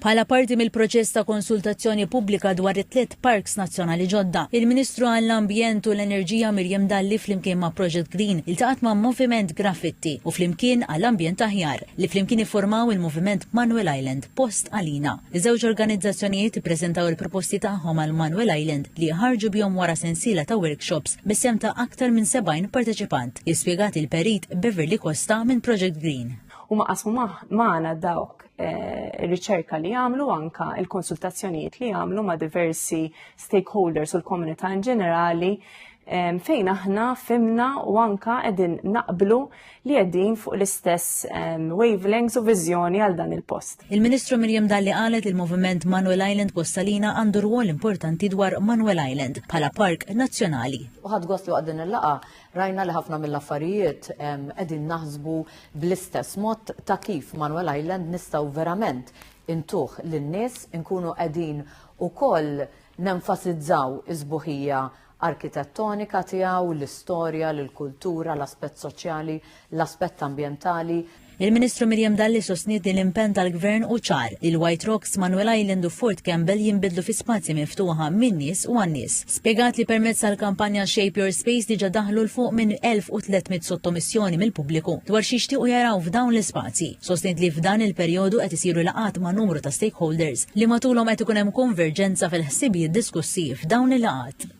Bħala parti mill-proċess ta' konsultazzjoni pubblika dwar it-tliet parks nazzjonali ġodda, il-Ministru għall-Ambjent u l-Enerġija Miriam Dalli flimkien ma' Project Green iltaqgħet ma' Moviment Graffitti u Flimkien għal Ambjent Aħjar li flimkien iffurmaw il-Moviment Manuel Island Post Għalina. Iż-żewġ organizzazzjonijiet ippreżentaw il-proposti tagħhom għal Manuel Island li ħarġu bihom wara sensiela ta' workshops bis-sehem ta' aktar minn 70 parteċipant, spjegat il-Perit Beverly Costa minn Project Green. Huma qasmu magħna dawk eh, riċerka li għamlu anka il-konsultazzjonijiet li għamlu ma' diversi stakeholders u l-komunità in ġenerali fejn aħna fimna u anka qegħdin naqblu li qegħdin fuq l-istess wavelengths u viżjoni għal dan il-post. Il-Ministru Miriam Dalli qalet li l-Moviment Manuel Island Kostalina għandu rwol importanti dwar Manuel Island bħala park nazzjonali. U ħadt gost li waqt din il-laqgħa rajna li ħafna mill-affarijiet qegħdin naħsbu bl-istess mod ta' kif Manuel Island nistgħu verament intuh lin-nies inkunu qegħdin ukoll nenfasizzaw is-sbuħija arkitettonika tiegħu, l-istorja, l-kultura, l-aspett soċjali, l-aspett ambjentali. Il-Ministru Miriam Dalli sostniet li l-impenn tal-Gvern hu ċar li l-White Rocks, Manuel Island u Fort Campbell jinbidlu fi spazji miftuħa min-nies u għan-nies. Spjegat li permezz tal-kampanja Shape Your Space diġà daħlu 'l fuq minn 1,300 sottomissjoni mill-pubbliku dwar x'jixtiequ jaraw f'dawn l-ispazji. Sostniet li f'dan il-perjodu qed isiru laqgħat ma' numru ta' stakeholders li matulhom qed ikun hemm konverġenza fil-ħsibijiet diskussi f'dawn il-laqgħat.